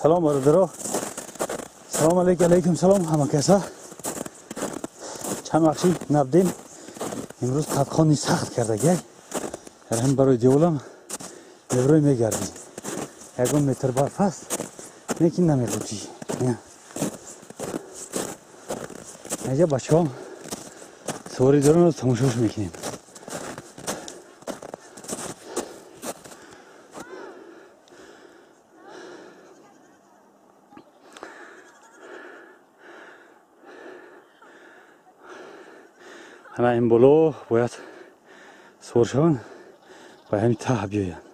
Салом бародаро. Салом алейкум, алейкум салом ҳама каса. Чанд вақти набдем. Имрӯз қадқони сахт кардагай. Ҳам барои деволам меброи мегардем. Ягон метр барф аст, лекин намехӯчӣ. Инҷа бачаҳом савори доранд, тамошош мекунем. Ана ин боло бояд савор шаванд ва ҳамин таҳ биёянд.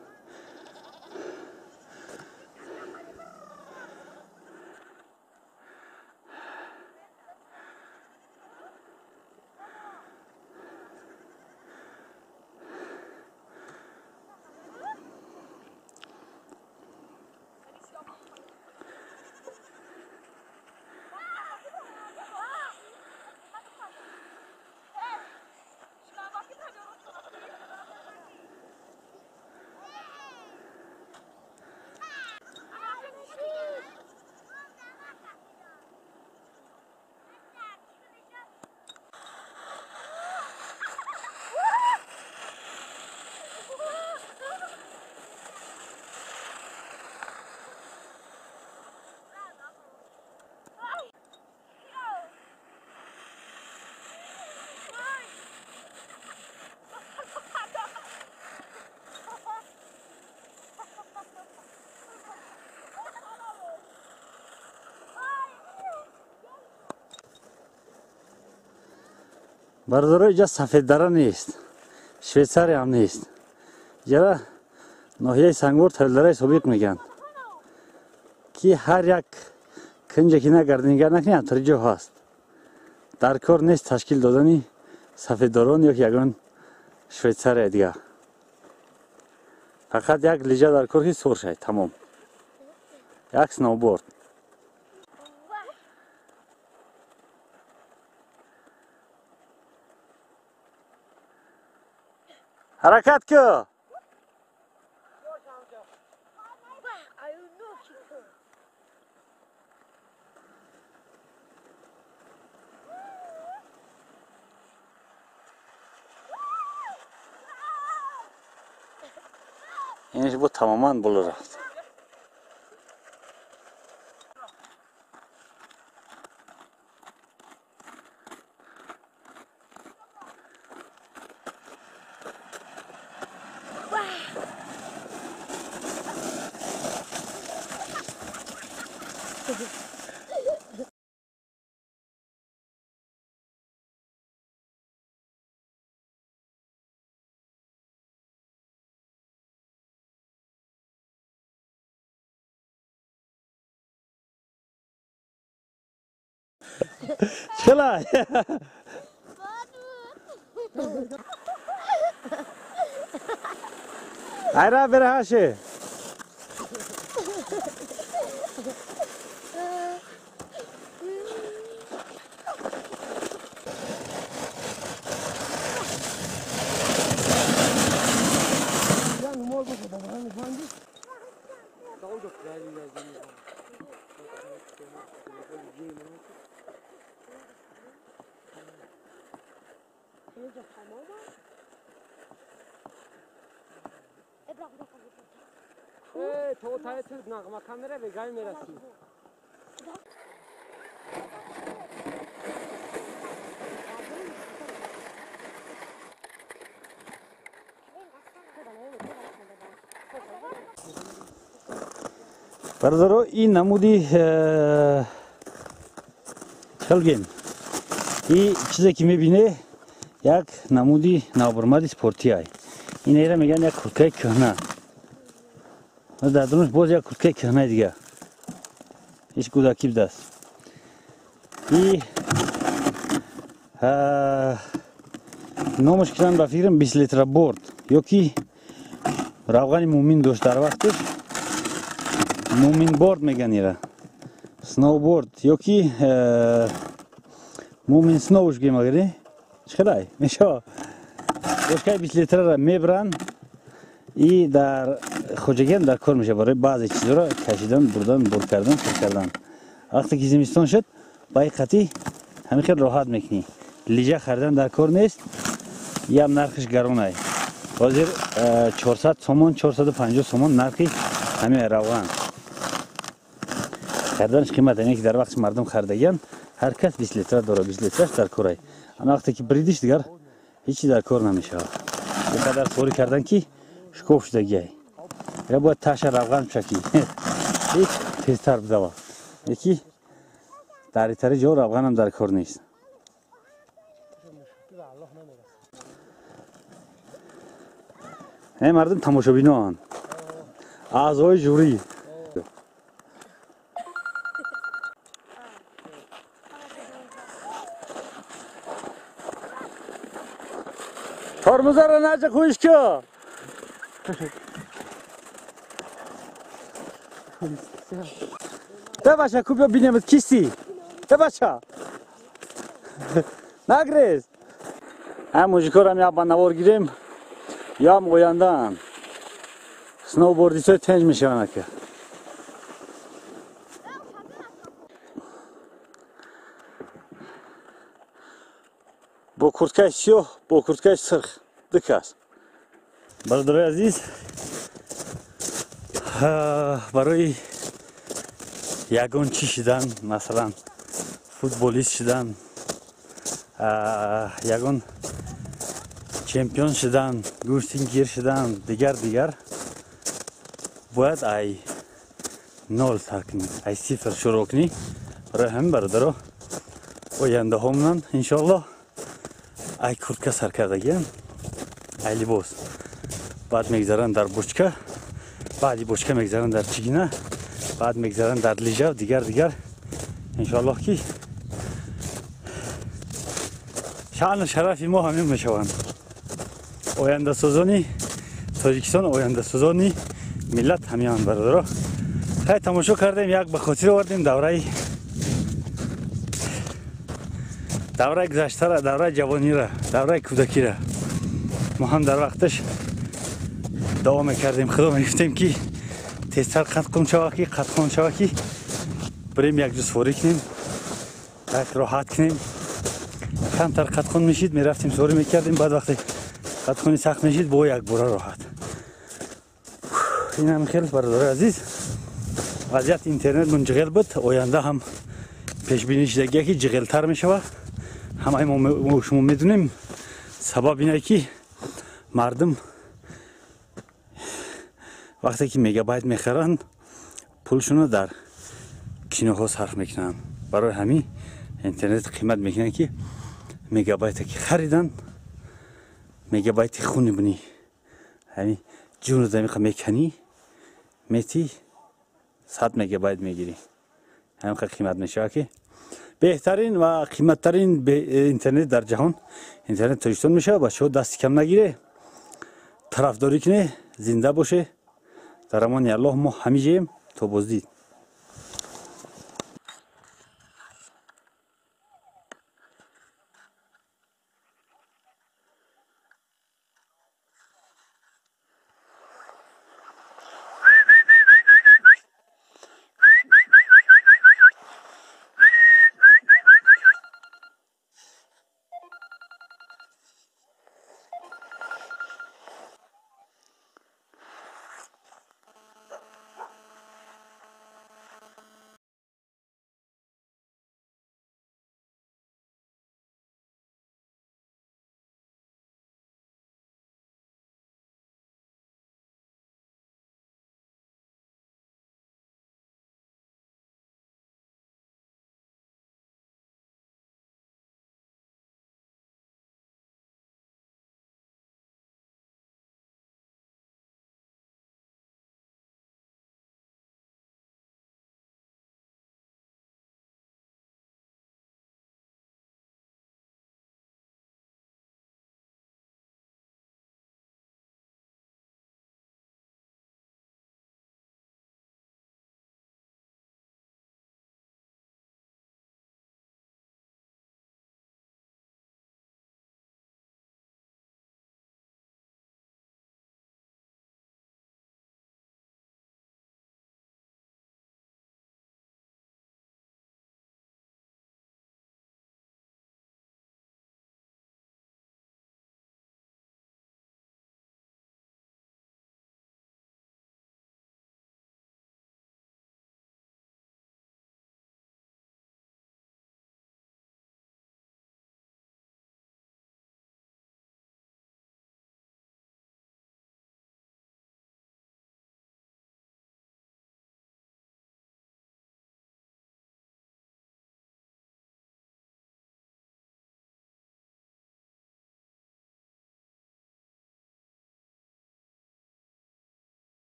Бародаро, инҷа сафеддара нест, Швейтсария ҳам нест. Иҷара ноҳияи Сангвор Тавилдараи собиқ мегӯянд, ки ҳар як кунҷе ки нагардӣ нигар накунӣ, ҳамтари ҷо ҳаст. Дар кор нест ташкил додани сафеддорон ё ягон Швейтсария дигар. Фақат як лижа дар кор ки сур шавад, тамом. Як сноуборд. Ҳаракат ку! Инаш бо тамоман боло рафт. Чила! Айра берахаше! Бародаро, ин намуди хелгем. И чизе ки мебине як намуди навбурмади спортӣ ай. Инера мегӯянд як курткаи кӯҳна. Дар дунаш боз як курткаи кӯҳнаи дигар. Ҳеҷ кӯдакӣ будааст. И номаш киран ба фикрам 20 литра борд ё ки равғани мумин дошт дар вақташ. Муминборд мегӯянд ира. Сноуборд ё ки мумин сноуш гӯем агари. Чӣ хелай? Мешава. Бошкаи 20 литрара мебаранд и дар хоҷагиам дар кор мешавад барои баъзе чизҳоро кашидан, бурдан, бур кардан, пур кардан. Вақте ки зимистон шуд, ба ин қатӣ ҳамин хел роҳат мекунӣ. Лижа харидан дар кор нест, ям нархиш гаронай. Ҳозир 400 сомон, 450 сомон нархи ҳамин равған. Хариданаш қимат, яъне ки дар вақти мардум харидагиан ҳар кас 20 литра дорад, 20 литраш дар корай. Ана вақте ки бридиш дигар ҳечи дар кор намешавад. Ин қадар сворӣ кардан ки шукоф шудагиай. Я бояд таша равған пушакӣ. Ҳеч тезтар бидава. Яки даритари ҷо равғанам дар кор нест. Эй мардум тамошобиноанд. Аъзои жюри. Тормозаро наҷа хуиш ку. Та бача ку биё бинемат кисти. Та бача. Нагрез. Ҳам мужикорам я ба навор гирем, ям ояндаанд. Сноубордистҳои тенҷ мешаванд ака. Бо курткаи сиёҳ, бо курткаи сирх ду кас. Бародарои азиз, барои ягон чӣ шидан, масалан футболист шидан, ягон чемпион шидан, гӯштингир шидан, дигар дигар бояд ай нол сар кунӣ, ай сифр шурӯъ кунӣ. Барои ҳамин бародаро ояндаҳомонан иншоаллоҳ ай куртка сар кардагиам, ай либос. Баъд мегзаранд дар бочка, баъди бочка мегзаранд дар чигина, баъд мегзаранд дар лижа, дигар дигар. Иншоаллоҳ ки шаъну шарафи мо ҳамин мешаванд. Ояндасозони Тоҷикистон, ояндасозони миллат ҳамианд бародаро. Хай тамошо кардем, як ба хотир овардем давраи гузаштара, давраи ҷавонира, давраи кӯдакира. Мо ҳам дар вақташ дуо мекардем, худо мегуфтем ки тезтар қатқун шава ки, қатхон шава ки бирем якҷо сворӣ кунем, як роҳат кунем. Камтар қатқун мешид, мерафтем сворӣ мекардем, баъд вақте қатхуни сахт мешид, бо якбора роҳат. Ин ҳам хел бародарои азиз, вазъияти интернет мунҷиғел буд, оянда ҳам пешбинӣ шудагия ки ҷиғелтар мешавад. Ҳамаи мо шумо медонем, сабаб ине ки мардум вақте ки мегабайт мехаранд, пулшонро дар киноҳо сарф мекунанд. Барои ҳамин интернет қимат мекунанд ки мегабайте ки хариданд, мегабайти хуни бунӣ, ҳамин ҷуну замиқа меканӣ, мети 100 мегабайт мегирӣ. Ҳамин қимат мешавад ки беҳтарин ва қиматтарин интернет дар ҷаҳон интернет Тоҷикистон мешавад. Бачаҳо дасти кам нагире, тарафдорӣ куне, зинда боше. Дар амони Аллоҳ мо ҳамиҷаем. То боздид.